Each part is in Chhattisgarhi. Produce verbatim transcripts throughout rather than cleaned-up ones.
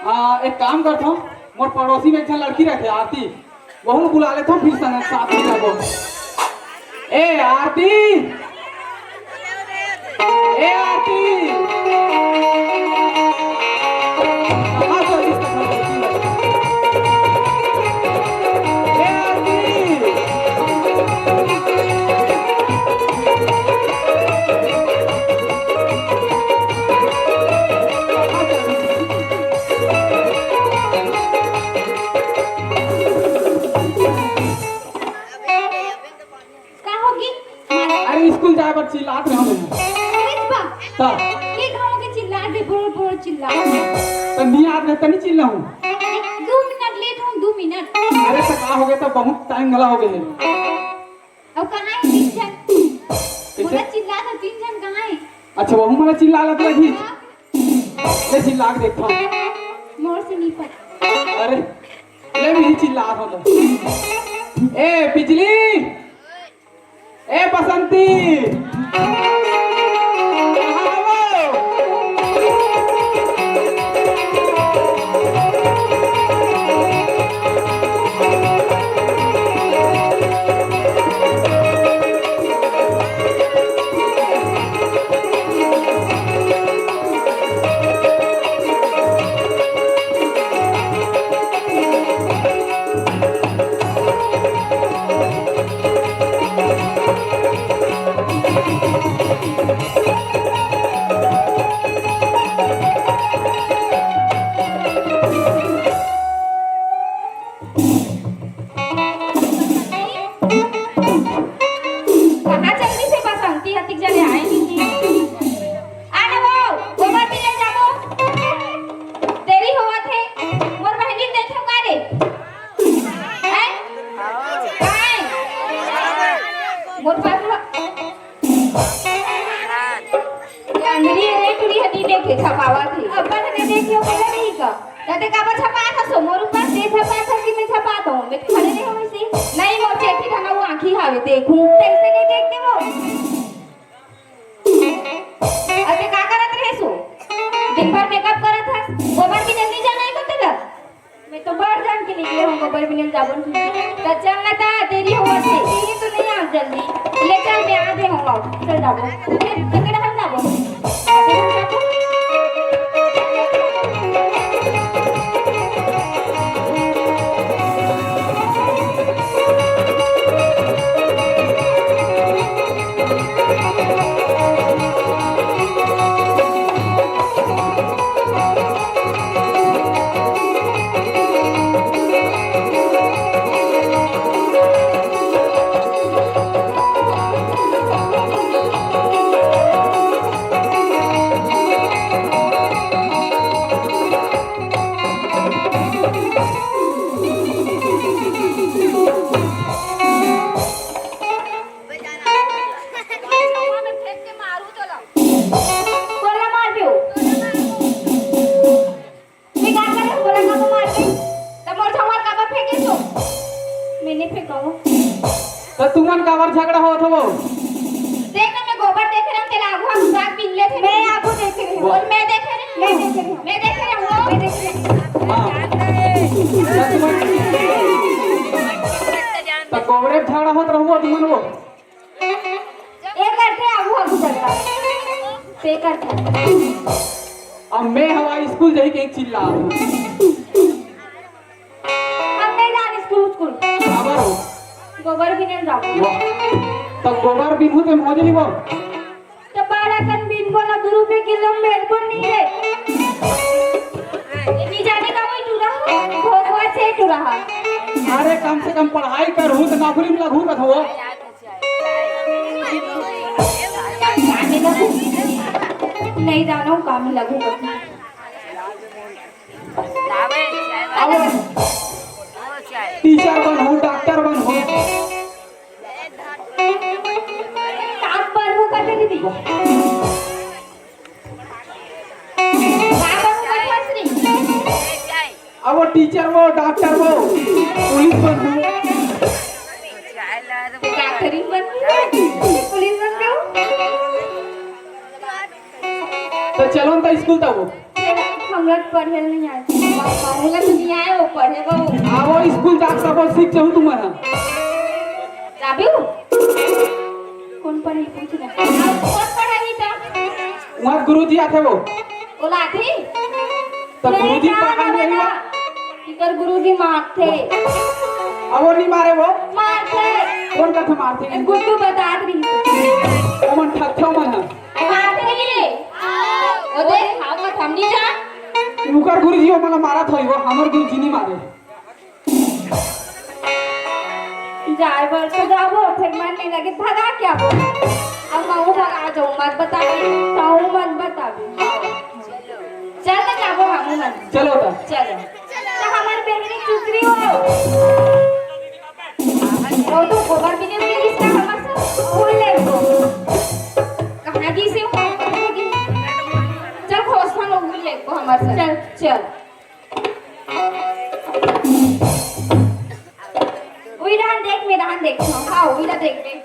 आ, एक काम करथों, मोर पड़ोसी में एक झन लड़की रहिथे, आरती, वहू ल बुला लेथों, फिर संग साथ में जाबो। ए आरती, ए आरती, कहाँ चल दिस? ए आरती। का होगे? अरे, स्कूल जाए बर चिल्लात रहे हँव। अरे बा, त? के गाँव के चिल्लात रहे, बोल बोल चिल्लात रहे। त नइ आत रहे, त नइ चिल्लाहूँ। दू मिनट लेट हों, दू मिनट। अरे, त का होगे, त बहुत टाइम घला होगे हे। अउ कहाँ हे तीन झन? कइसे? मोला चिल्लात हे, तीन झन कहाँ हे? अच्छा, वहू मोला चिल्लात लगही। हाँ। ले चिल्ला के देखथों। मोर से नइ पता। अरे, ले भी चिल्लात हों तो। ए बिजली, ए बसंती। कहाँ चल दिस हे बसंती, अतिक जल्दी आए नहीं। आने वो, गोबर भी ले जाबो। देरी होवत हे। मोर बहिनी देखे का रे? हैं? काय? मोर पास लो। ये अंधरी रे टुरी हटी देखे छपावत हे। अपन ने देखे हो पहले नहीं का? तते काबर छपात हस? मोर ऊपर से छपात हस कि मैं छपात हूँ? मैं तो खड़े नहीं हूँ इसे। नहीं, मोर चेठी धना वो आँखी हावे, देखूं। कैसे नहीं देखते वो? अरे का करत रहे सो? दिन भर मेकअप करत हस, गोबर भी नहीं जाना है को तेला? मैं तो बाहर जान के निकले हूँ, गोबर भी नहीं जाबो। त चल ना ता, देरी होवत हे। यही तो नहीं आ जल्दी। ले चल, मैं आ गए हूँ, आओ, चल जाबो। फिर, फिर हम जाबो। कोन ला मार दियो? मैं का करे, बोला का मार दे। त मोर झंवर काबर फेंके सो? मैं नहीं फेंकाऊं। त तुमन काबर झगड़ा होत हवो? देख ना, मैं गोबर देखे रहे हूँ, तेला आगू हम साग बीन लेथे। मैं आगू देखे रहे हूँ। और मैं देखे रहे हूँ। मैं देखे रहे हूँ। मैं देखे रहे हूँ। हाँ। त तुमन, त गोबरे झगड़ा होत रहबो तुमन वो? ए करथे आगू आगू झगड़ा। ते करथे। अब मैं हवा स्कूल जाई के चिल्ला। हम नहीं जान स्कूल, स्कूल। काबर हो? गोबर बीने ल जाबो। वाह। त गोबर बीनहू ते मौज नहीं वो। त बारह कन बीनबो ना, दू रुपये किलो में बेचबो नहीं रे। नहीं जाने का वही टूरा हो, भोगवा से टूरा हो। अरे कम से कम पढ़ाई करहू त नौकरी में लगहू कथो। नहीं जानो काम लगू कभी। अब टीचर बनहू, डॉक्टर बनहू। काम बनहू कथे दीदी। का बनहू कथे श्री? अब वो टीचर वो, डॉक्टर वो, पुलिस बनहू। डॉक्टरी बनहू, पुलिस बनहू। त चलो न त स्कूल तब। हमला पढ़े नहीं आए। बाबा, हमला तो नहीं आए वो पढ़े वो। आवो स्कूल जाके सब सीख जाहू तुमन ह। जाबे हो? कौन पढ़े पूछ रहे? अब कौन पढ़ाई था? वहाँ गुरुजी आथे वो। ओला आथे? तो गुरुजी पढ़ा नहीं हुआ। इकर गुरुजी मारथे। अब वो नहीं मारे वो। मारथे। कौन कथे मारथे? ए, गुड्डू बतात रही। ओमन ठगथे ओमन ह। मारथे नहीं रे। ओ देख, हाव का थमनी जा। उकर गुरुजी ओमन ला मारत होई वो, हमर गुरुजी नहीं मारे। जाए बर तो जाबो, फिर मन नहीं लगे, भगा क्या बोल। अब महू भगा जाऊँ, मत बताबे, ताऊ मत बताबे। चल ना जाबो हमू मन। चलो तो। चलो। तो हमार बहनी चुचरी हो। वो तो गोबर भी नहीं मिली इसका हमार से। भूल ले वो। कहाँ गिसे हो? चल खोज ना लोग भूल ले वो हमार से। चल, चल। उई डहन देख, मैं डहन देख। हाँ, उई डहन देख, देख।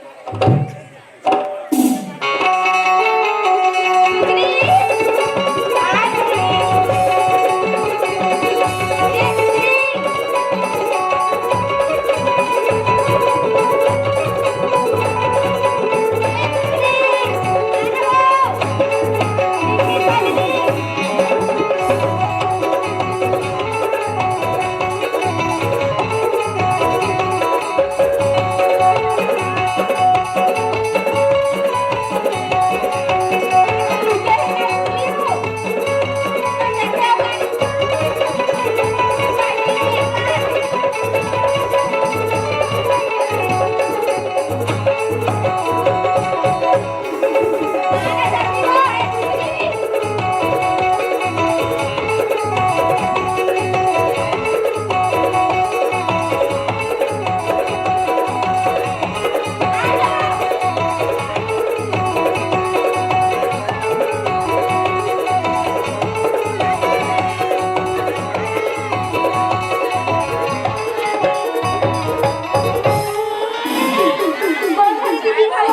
कौन खड़ी दीदी हो?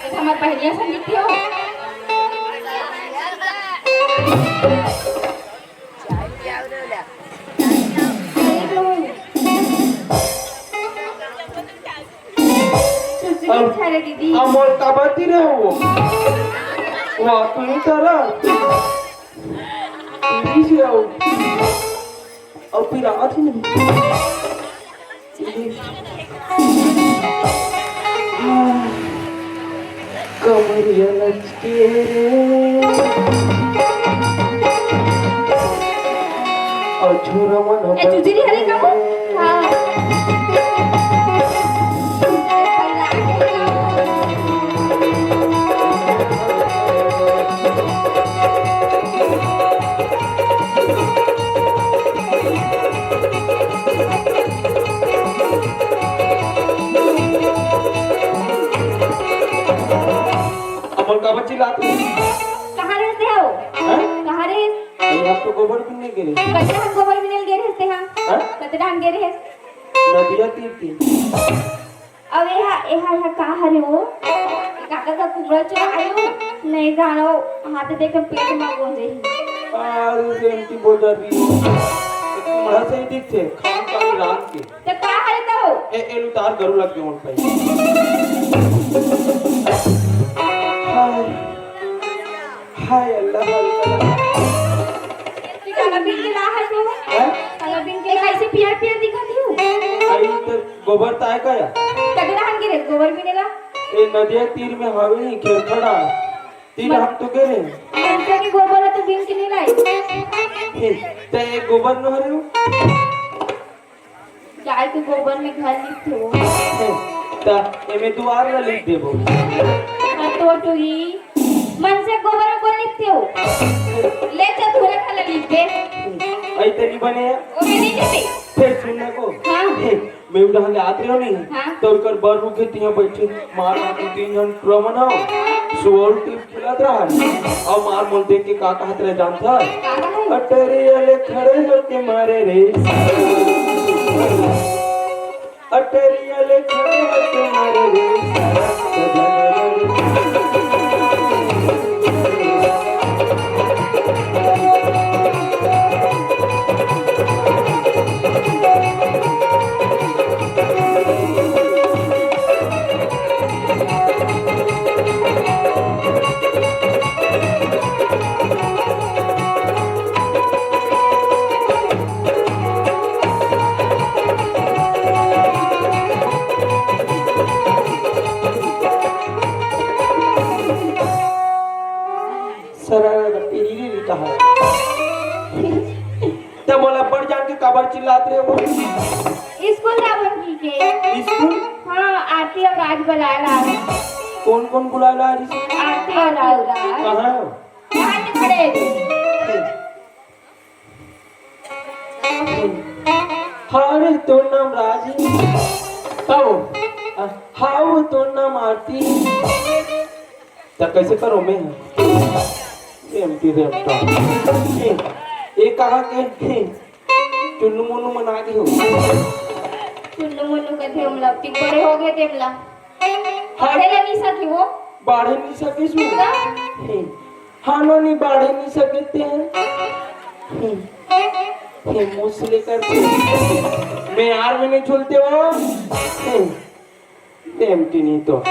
ये तो हमार बहनिया संगीत हो। सुसुकी अब, छारे दीदी। अब मोर काबर तीर हो? वाह, तू ही तारा। दीदी से आओ। अब फिर आवाज ही नहीं। कमरिया लचके रे। अउ छोरा मन ए, चुचरी हरे का वो? हाँ। अमन काबर चिल्लात हे? कहाँ रहते हो? हैं? कहाँ रहे? अरे, आप तो गोबर भी नहीं गिरे। कतरा हम गोबर भी नहीं गिरे हस्ते हम। हैं? कतरा हम गिरे हस? नदिया तीर तीर। अब एहा, एहा, एहा का हरे वो? काका का कुबड़ा चोर आयो? नहीं जानो, हाथ देख के पेट में गोंजे ही। अरे, सेंटी बोल रही। तुम्हारा सही दिख थे, खान पान रात के। तो का हरे तो? ए, एल उतार गरु लग गए उन पे। हाय। हाय अल्लाह, हाय अल्लाह। तू काला बिन के ला है तू? हैं? काला बिन के ला। कैसे पियर पियर दिखत हूँ? आई तो गोबर ताय का या? कदे रहन के रे गोबर बिनेला? ए नदिया तीर में हावे नहीं खेत खड़ा। तीर हम तो के रे। मनसे के गोबर तो बिन के नहीं लाई। हे, ते एक गोबर न हरे हो? गाय के गोबर में घर लिपथे हो। त एमे दुआर ला लिप देबो। अतो टुरी, मनसे गोबर में कोन लिपथे हो? ले चल धुरे खा ला लिप दे। अई तनी बने। ओमे नहीं देते। फिर सुन ना को। हाँ। हे, मैं उधर ले आते हो नहीं? हाँ। तो कर बर रुके तिया बैठे। मार दू तीन जन टुरा मन हो। सुअर टीप खेलत रहन। अउ मार मोल देख के का कहत रहे जानत हस? का कहत? अटरिया ले खड़े होके मारे रे। अटरिया ले खड़े होके मारे रे। त मोला बड़ जान के काबर चिल्लात रहे हो? स्कूल जावन कहिके। स्कूल? हाँ, आरती अउ राज बुलाए ला। कोन कोन बुलाए ला रहिस? आरती अउ राज। कहाँ हो? यहाँ पे खड़े हैं। हाँ रे, तोर नाम राज हे। हव। आ, हव, तोर नाम आरती हे। त कैसे करो मैं? एमटी रेमटा। ए, ए कहाँ के? चुन्नू मुन्नू मन आ गे हो। चुन्नू मुन्नू कथे हमला, अतिक बड़े हो गे तेमला। हाँ। तेला नहीं सके वो। बाढ़े नहीं सके सु। का? हे। हाँ, नो, नहीं, बाढ़े नहीं सके ते हैं। हे। हे, मुसले करते। मैं यार, मैंने झूलते हो। हे। एमटी नहीं तो।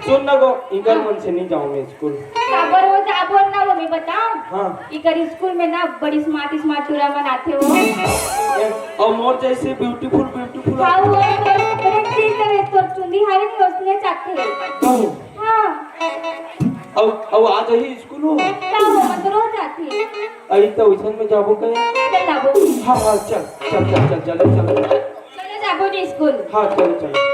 सुन ना गो, इकर मन से नहीं जाऊँ मैं स्कूल। काबर हो जाबो ना वो, मैं बताऊँ? हाँ। इकर स्कूल में ना बड़ी स्मार्ट स्मार्ट टूरा मन आथे हो। ए, अउ मोर जैसे ब्यूटीफुल, ब्यूटीफुल हाँ, आथे। वो तो प्रिंस जी करे तो चुंदी हारे नहीं उसने चाहते हैं। कौन? हाँ। अउ, अउ आज ही स्कूल हो? का हो, मैं तो रोज आती है। अई तो उसन में जाबो कहे? चल जाबो। हाँ, हाँ, चल, चल, चल, चल, चल, चल। चलो जाबो जी स्कूल। हाँ, चलो, चलो।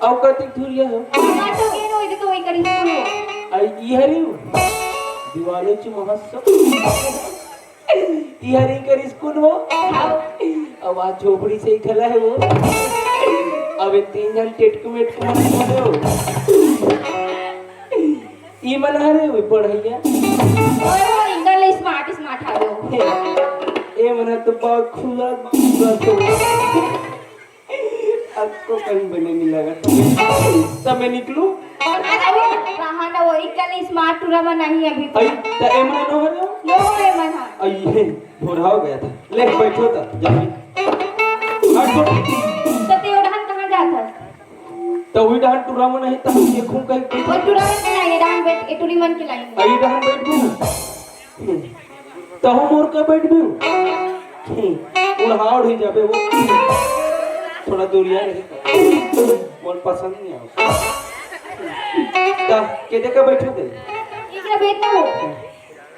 अउ कतिक धुरिया हो? ना तो गेन हो, इधर तो वही करी स्कूल हो। आई, ई हरी हो? दिवाली च महोत्सव। ई हरी कर स्कूल हो? हाँ। अब आज झोपड़ी से ही खला है वो। अब ये तीन जन टेटकू मेटकू मन बोले हो। ई मन हरे हुए पढ़ैया। ओए हो, इंदर ले स्मार्ट, स्मार्ट आ गयो। ए मन तो बहुत खुला, खुला तो। आपको कहीं बने नहीं लगा। तब मैं निकलूं? अरे, रहा ना वो, इकल स्मार्ट टूरा में नहीं अभी तो। आई, त ए मन नो हरे हो? नो हरे मन हा। आई है, भोरा हो गया था। ले, बैठो त, जल्दी। हट, हट। तो ते उड़ान कहाँ जाता? त उही डहान टूरा मन हे, त हम देखहूं कहीं। ओ टूरा मन के लाइन, ए डहान बैठ, ए टूरी मन के लाइन। अई डहान बैठबू। तहूं मोर का बैठबू। उड़हा उड़ही जाबे वो। थोड़ा दूरिया रही। मोर पसंद नहीं आवे। त के दे का बैठो दे। इकरा बैठ ना हो।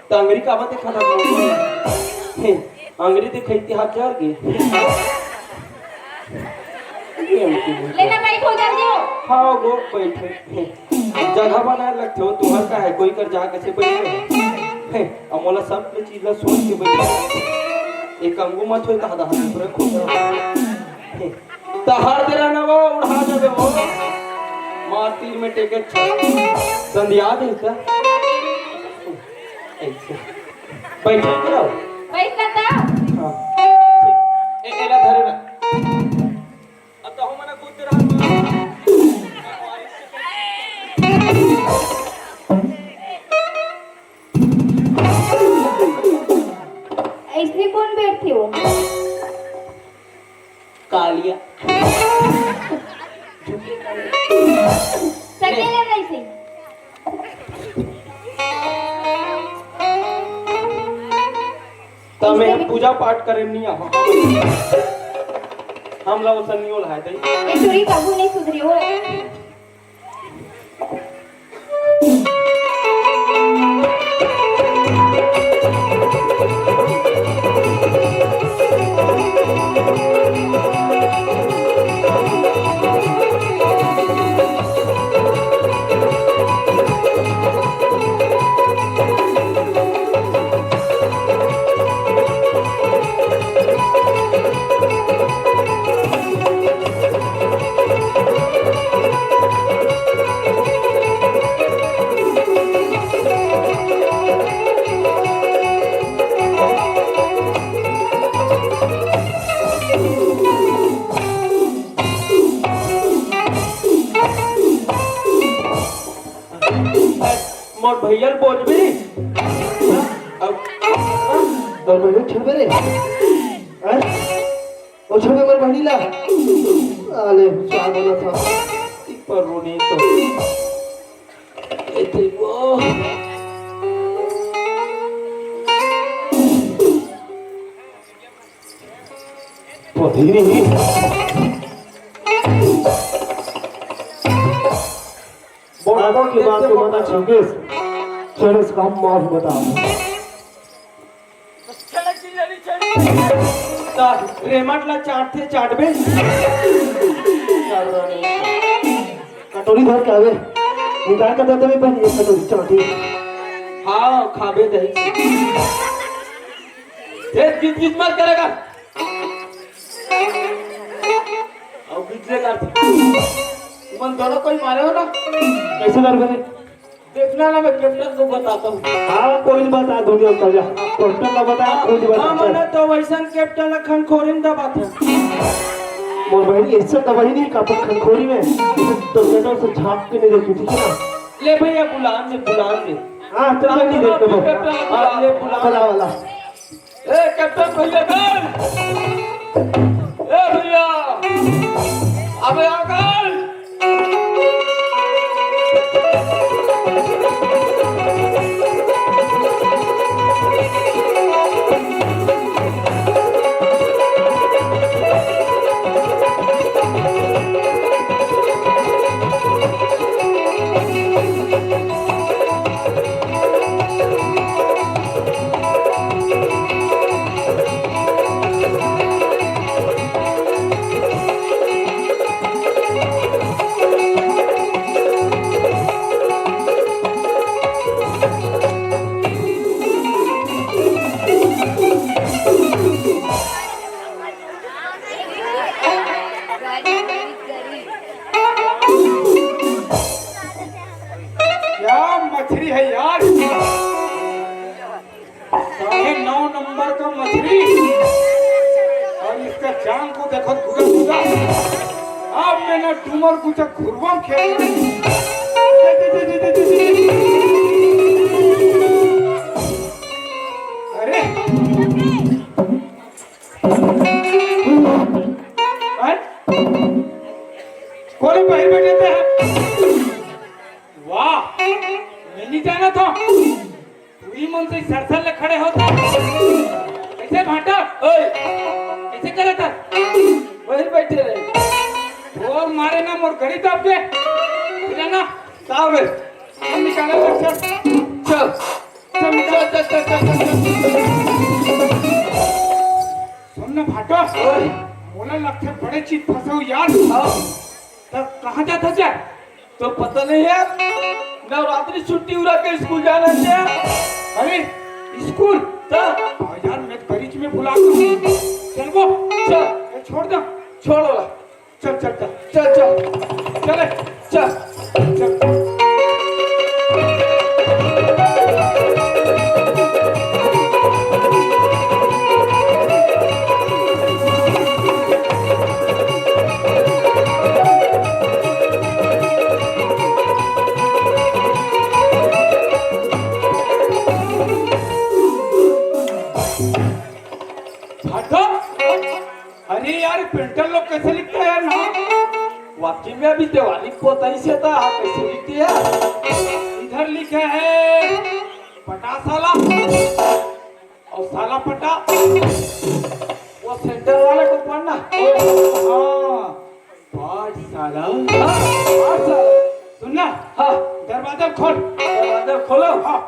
त अंगरी काबर देखत हस? हे, अंगरी दिखई तिहार जर गे। लेना बैठ हो जल्दी हो। हाँ, वो बैठे। जगह बनाए लगथे हो, तुहर का है, कोई कर जा कैसे बैठे? हे, अब मोला सब के चीज ला सोच के बैठे। एक अंगू मत होय, त आधा हाथ ऊपर खोल। हे, तहार दे रहना वो, उड़हा जाबे वो। मार तीर में टेके छा। संधिया दे का? ऐसे। बैठ के रहो। बैठ ना था। हाँ। ठीक। ए, एला धरे ना। अब तो हम ना कूद रहा। इसमें कौन बैठते हो? कालिया। सकेले नहीं सही। त मैं पूजा पाठ करे नहीं आहा। हमला वो सन्नियोल है दई। ये चोरी कबू नहीं सुधरी हो। मोर भैया ल बोलबे। अब तोर भैया छुड़बे रे। हैं? पूछो हमर बहिनी ला। आले, चाय बना था। एक बार रोनी तो। ए, ते वो। वो धीरे ही। बड़ा के बात के बता छंगेस। चल, इसका हम माफ बता। त रेमट ला चाटथे, चाटबे। कटोरी धर के आवे। निकाल के दे देबे बहिनी, एक कटोरी चाटी। हाँ, खाबे दही। ये गिच गिच मत करेगा। अब गिच ले कर। तुमन दोनों कोई मारे हो ना? कैसे कर बने? देखना ना, मैं कैप्टन को बताता हूँ। हाँ, कोई बात आ दुनिया में जा। कैप्टन का बता, खुद बता, हाँ, चल। मैंने तो वैसन कैप्टन ला खनखोरी में दबा था। मोर बहनी, ऐसा दवाई नहीं का अपन खनखोरी में। तो बेटा से झांक के नहीं देखी, ठीक है ना? ले भैया, बुलान दे, बुलान दे। हाँ, चल, हाँ, नहीं देखते बस। कैप्टन, हाँ, बुला, ले, बुला। बुला, बुला। ए, कैप्टन भैया, गए। ए भैया, अबे आ गए। क्या मछली है यार, साढ़े नौ नंबर का मछली। और इसका जांग को देखो, गुदा गुदा। अब मैं ना टूमर कुछ घुरवा खेल रही। अरे, हैं? कोने बाहर बैठे थे? वाह, मैं नहीं जाना था। तुही मन से सरसर ले खड़े होता। कैसे भाटा? ओए, कैसे करे था? वही बैठे रहे। जोर मारे ना मोर गड़ी दाब दे। फिर ना। साहब, हम निकाले तो चल। चल। चल, चल, चल। सुन ना भाटा। ओए। मोला लगथे बड़े चीज फंसे हो यार। हाँ। तब कहाँ जाता जा? तो पता नहीं यार, नवरात्रि छुट्टी उड़ा के स्कूल जाना क्या? अरे, स्कूल? हाँ। हाँ यार, मैं कॉलेज में भुला गया। चल वो। चल। ये छोड़ दो। छोड़ो ला। चल, चल, चल। चल, चल। चले। चल। चल। भाटो, अरे यार, पेंटर लोग कैसे लिखता है यार नाम? वाकई में अभी दिवाली पोताई से था, कैसे लिखते हैं? इधर लिखा है पटासाला और साला पटा। वो सेंटर वाले को पढ़ना। हाँ। पाठ साला। हाँ, पाठ साला। सुन ना। हाँ। दरवाजा खोल। दरवाजा खोलो। हाँ।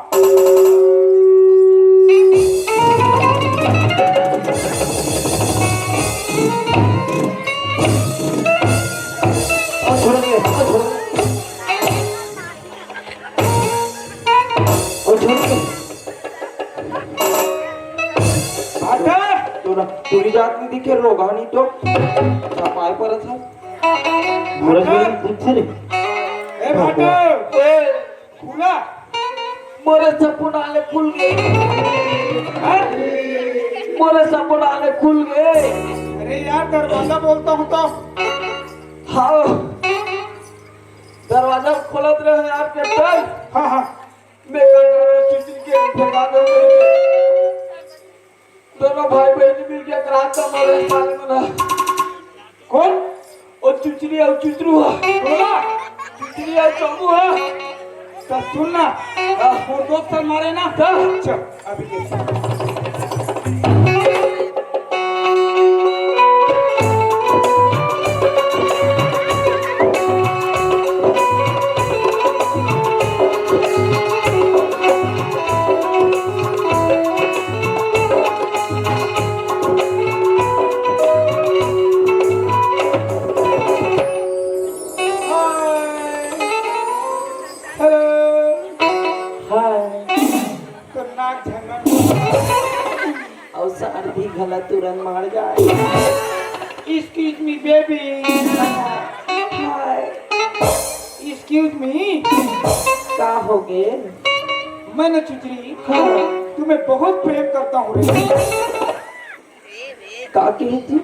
और छोड़ दे, और छोड़ दे। और छोड़ दे। भाटा! तोला, तोरी जात नहीं दिखे, रोगानी तो। चपाए पर था। मोरे भाटा! में पूछ रे। ए भाटा! ए, खुला। मोरे सपना ले खुल गए। हाँ? मोरे सपना ले खुल गए। अरे यार, दरवाजा बोलता हूँ तो। हाँ। दरवाजा खोलत रहे यार, कैप्टन। हाँ, हाँ। मैं कह रहा हूँ, चिटिन के फेंका दो। दोनों भाई बहन मिल के रात का मारे साले मना। चुचरी अउ चुचरू ह। बोला। चुचरी अउ चमू ह। त सुन ना। हाँ। मोर दोस्त हर मारे ना। त? चल, अभी के। Hello. Hi. तो नाक झंगन। अउ सर्दी घला तुरंत मार जाए। Excuse me, baby. Hi. Excuse me. का हो गे? मैं ना चुचरी, हाँ। तुम्हें बहुत प्रेम करता हूँ रे। का कही थी?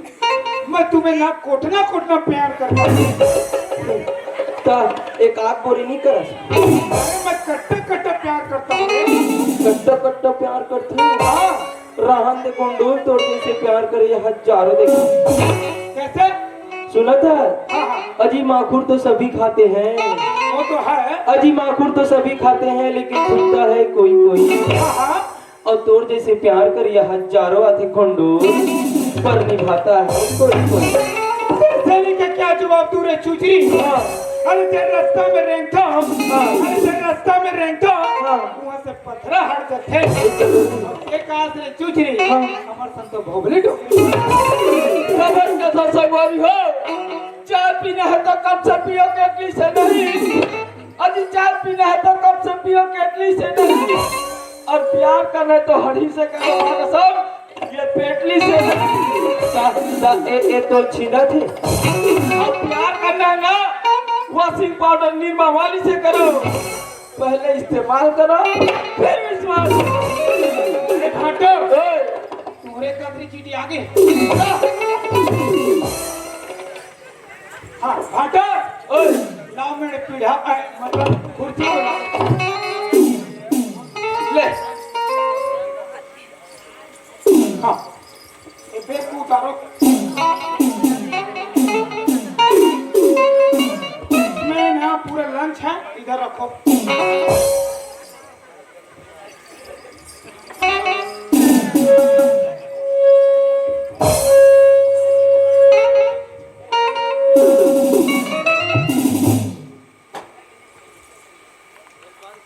मैं तुम्हें ना कोटना कोटना प्यार करता हूँ। त एक आध बोरी नहीं करस? अरे, मैं कट्टा कट्टा प्यार करता हूँ रे। कट्टा कट्टा प्यार करते हो? हाँ। रहन दे गोंडोल, तोर जैसे प्यार करे ये हजारों देखे। कैसे? सुना था? हाँ, हाँ। अजी माखुर तो सभी खाते हैं। वो तो है। अजी माखुर तो सभी खाते हैं, लेकिन सुनता है कोई कोई। हाँ, हाँ। और तोर जैसे प्यार करिया हजारों आथे गोंडोल, पर निभाता है कोई कोई। तेरे सहेली का क्या जवाब दूँ रे चुचरी? हाँ। अरे तेरे रास्ता में रेंगता हूँ। हाँ। अरे तेरे रास्ता में रेंगता हूँ। हाँ। वहाँ से पथरा हट जाते। एक आस रे चुचरी। हाँ। हमर संतो भोगली डोकरी। खबर कथा संगवारी हो। चाय पीना है तो कप से पियो, केतली से नहीं। अजी चाय पीना है तो कप से पियो, केतली से नहीं। और प्यार करना है तो हड़ी से करो, कसम, ये पेटली से नहीं। ता, ता, ए, ए तो छीना थे। और प्यार करना है ना, washing powder निरमा वाली से करो। पहले इस्तेमाल करो, फिर विश्वास करो। ए भाटो, ए। तुम्हारे कतरी चीटी आगे। हाँ, भाटा। ओए। लाओ मेरे पीढ़ा, ए, मतलब, कुर्सी को लाओ। ले। हाँ। ये bag को उतारो। इसमें ना पूरा lunch है, इधर रखो।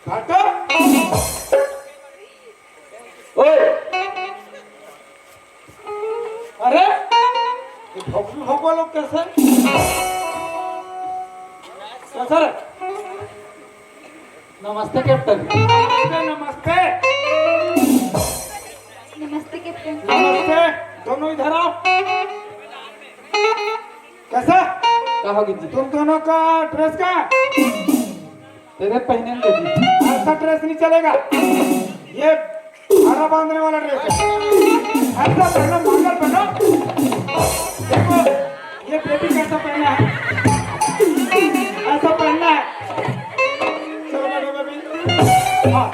भाटा। ओए। अरे, ये भोकलू भोकवा लोग कैसे? कैसा रे? नमस्ते कैप्टन। नमस्ते, नमस्ते। नमस्ते कैप्टन। नमस्ते, दोनों इधर आओ। कैसा? का हो गे जी? तुम दोनों का dress का? तेरे पहने में जी। ऐसा dress नहीं चलेगा। ये हरा बांधने वाला dress है। ऐसा पहनो, मांगल पहनो। देखो, ये baby कैसा पहना है, ऐसा पहनना है। चलो, बैठो, baby। हाँ,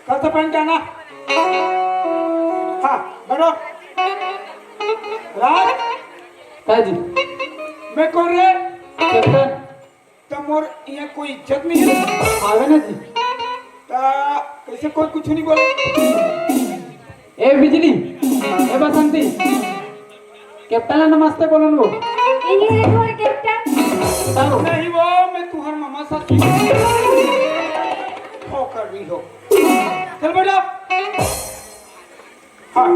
कैसा पहन के आना। हाँ, बैठो। राज। हाँ जी। मैं कौन रे? कैप्टन। त मोर यहाँ कोई इज्जत नहीं है? आवे ना जी। त कैसे कोई कुछ नहीं बोले? ए बिजली, ए बसंती, कैप्टन ला नमस्ते बोलन वो। यही है तुम्हारे कैप्टन। बताओ। नहीं वो, मैं तुम्हार मामा साथी। हो कर रही हो। चल बेटा। हाँ।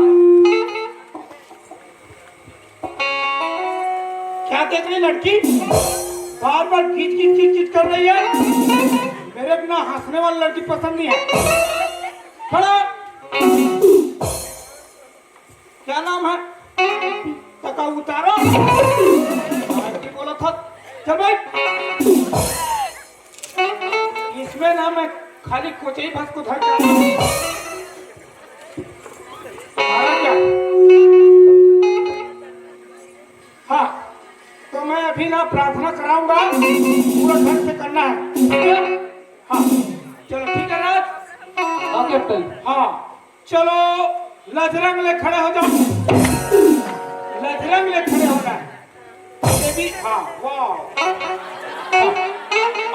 क्या देख रही लड़की? बार बार गीच गीच गीच गीच कर रही है। मेरे बिना हंसने वाली लड़की पसंद नहीं है। खड़ा। क्या नाम है? तका उतारो। लड़की बोला था। चल भाई। इसमें ना मैं खाली कोचई भस को धर के आया हूँ। हमारा क्या? हाँ, तो मैं अभी ना प्रार्थना कराऊंगा, पूरा ढंग से करना है, ठीक है? हाँ, चलो ठीक है राज। हाँ कैप्टन। हाँ, चलो, लजरंग ले खड़े हो जाओ। लजरंग ले खड़े होना है। ये भी वाह।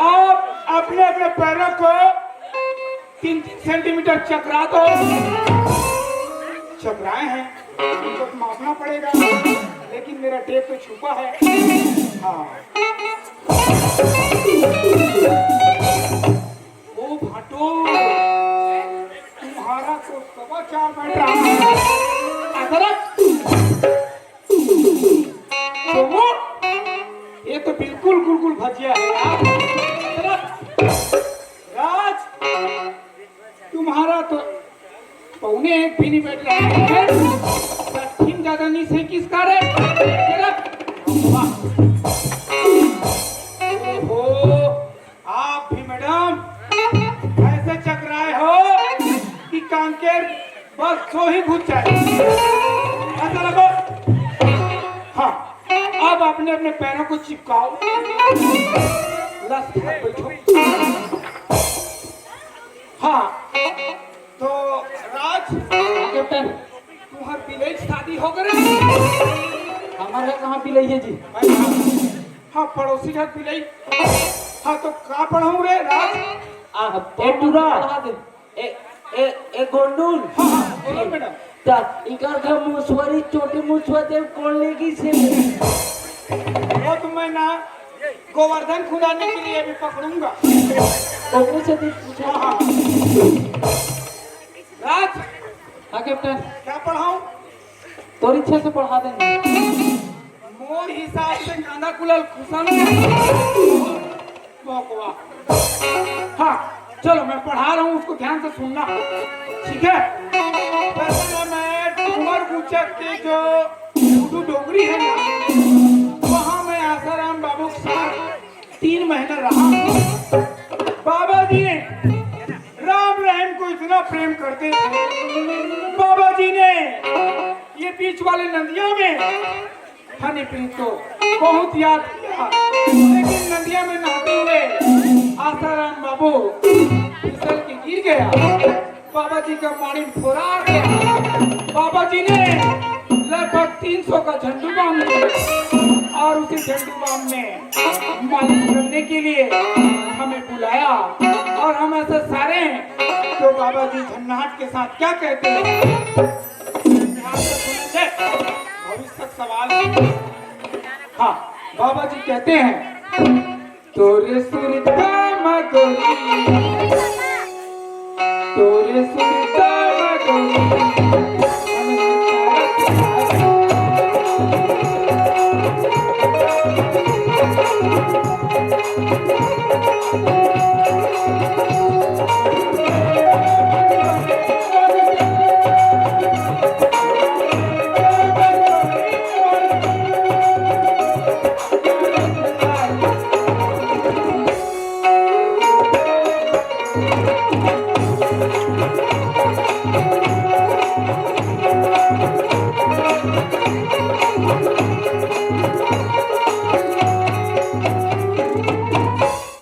आप अपने अपने पैरों को तीन तीन सेंटीमीटर चकरा दो। चकराए हैं, इनको तो मापना पड़ेगा, लेकिन मेरा टेप तो छुपा है। हाँ। ओ भाटो, तुम्हारा तो सवा चार बैठ रहा है। अदरक। तो वो, ये तो बिल्कुल गुलगुल भजिया है यार। अदरक। राज, तुम्हारा तो पौने एक भी नहीं बैठ रहा है। ठीक ज्यादा नहीं से किस कारण? अदरक। वाह। ओहो, आप भी मैडम ऐसे चकराए हो कि कांकेर बस सो ही घुस जाए। ऐसा लगो। हाँ, अब अपने अपने पैरों को चिपकाओ। लस बैठो। हाँ, तो राज, हाँ, कैप्टन। तुम्हार बिलई के शादी हो गए? हमारे कहाँ बिलई है जी? हाँ, पड़ोसी घर बिलई। हाँ, तो का पढ़ाऊँ रे राज? आ, ए टूरा। पढ़ा दे। ए, ए, ए गोंडूल। हाँ, हाँ, बोलो मैडम। ता, इकर घर मुसवरी, छोटी मुसवा दे, कौन लेगी से? वो तो मैं ना गोवर्धन खुदाने के लिए भी पकड़ूंगा। ओकरे से भी पूछो। हाँ, हाँ। राज। हाँ, कैप्टन। क्या पढ़ाऊं? तोर इच्छा से पढ़ा देंगे। मोर हिसाब से कांदा कुलल खुसन। बकवा। हाँ, चलो, मैं पढ़ा रहा हूँ, उसको ध्यान से सुनना। ठीक है? वैसे ना, मैं डूमरगुचक के जो उर्दू डोगरी है ना, वहाँ मैं आसाराम बाबू के साथ तीन महीना रहा। बाबा जी ने राम रहीम को इतना प्रेम करते थे। बाबा जी ने ये बीच वाले नदिया में हनीप्रीत को बहुत याद किया, लेकिन नदिया में नहाते हुए आसाराम बाबू फिसल के गिर गया। बाबा जी का पानी फोरा आ गया। बाबा जी ने लगभग तीन सौ का झंडू बाम लिया और उसी झंडू बाम में मालिश करने के लिए हमें बुलाया। और हम ऐसे सारे हैं, तो बाबा जी झन्नाट के साथ क्या कहते हैं? ध्यान से सुनेंगे, भविष्य का सवाल है। हाँ, बाबा जी कहते हैं, तोरे सुरता म गोरी, तोरे सुरता म गोरी।